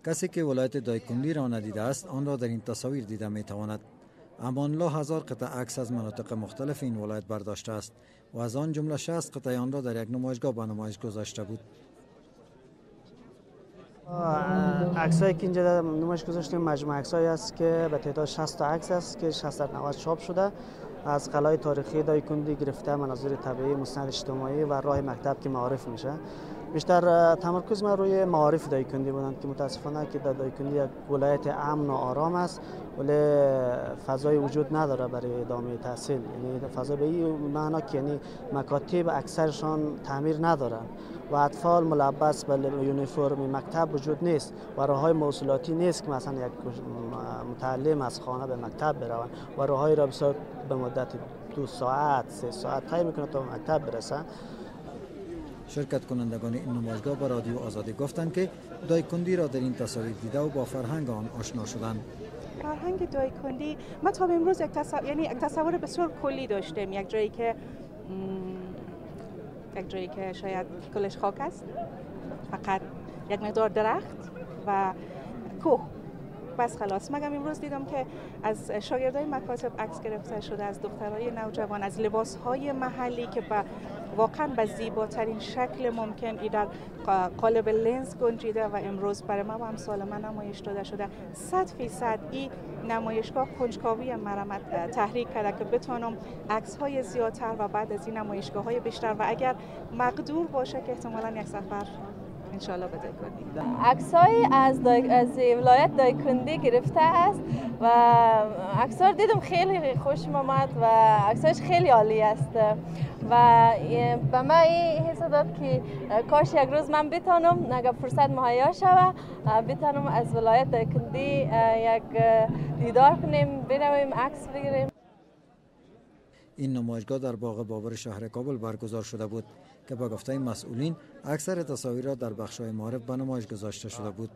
کسی که ولایت دایکندی را ندیده است آن را در این تصاویر دیده می تواند. امان الله 1000 قطع عکس از مناطق مختلف این ولایت برداشته است و از آن جمله 60 قطعه آن را در یک نمایشگاه به نمایش گذاشته بود. عکسایی که اینجا در نمایش گذاشتیم مجموعه عکسایی است که به تعداد 60 تا عکس است که 60 در 90 چاپ شده، از قلعه تاریخی دایکندی گرفته، مناظر طبیعی، مستند اجتماعی و راه مکتب که معارف میشه. بیشتر تمرکز من روی معارف دایکندی بودند که متاسفانه که در دایکندی یک ولایت امن و آرام است ولی فضای وجود نداره برای ادامه تحصیل، یعنی فضا به این معنا که یعنی مکاتب اکثرشان تعمیر ندارن و اطفال ملبس به یونیفرم مکتب وجود نیست و راههای مواصلاتی نیست که مثلا یک متعلم از خانه به مکتب بروند و راههای را بسیار به مدت 2 ساعت 3 ساعت طی میکنه تا مکتب برسن. شرکت کنندگان این نمایشگاه به رادیو آزادی گفتند که دایکندی را در این تصاویر دیده و با فرهنگ آن آشنا شدند. فرهنگ دایکندی ما تا به امروز یک تصور بسیار کلی داشتیم، یک جایی که شاید کلش خاک است، فقط یک مقدار درخت و کوه بس خلاص. مگم امروز دیدم که از شاگردای مکاتب عکس گرفته شده، از دخترای نوجوان، از لباس‌های محلی که واقعا به زیباترین شکل ممکن ای در قالب لنز گنجیده و امروز برای ما و امثال من نمایش داده شده. 100% این نمایشگاه کنجکاوی مرا تحریک کرده که بتونم عکس‌های زیادتر و بعد از این نمایشگاه‌های بیشتر و اگر مقدور باشه که احتمالاً یک سفر انشالله به دایکندی. عکسای از ولایت دایکندی گرفته است و عکس‌ها دیدم خیلی خوشم آمد و عکساش خیلی عالی است و به من این حس داد که کاش یک روز من بتانم اگر فرصت مهیا شود بتانم از ولایت دایکندی یک دیدار کنیم، برویم عکس بگیریم. این نمایشگاه در باغ بابر شهر کابل برگزار شده بود که با گفته مسئولین اکثر تصاویر را در بخش‌های معارف به نمایش گذاشته شده بود.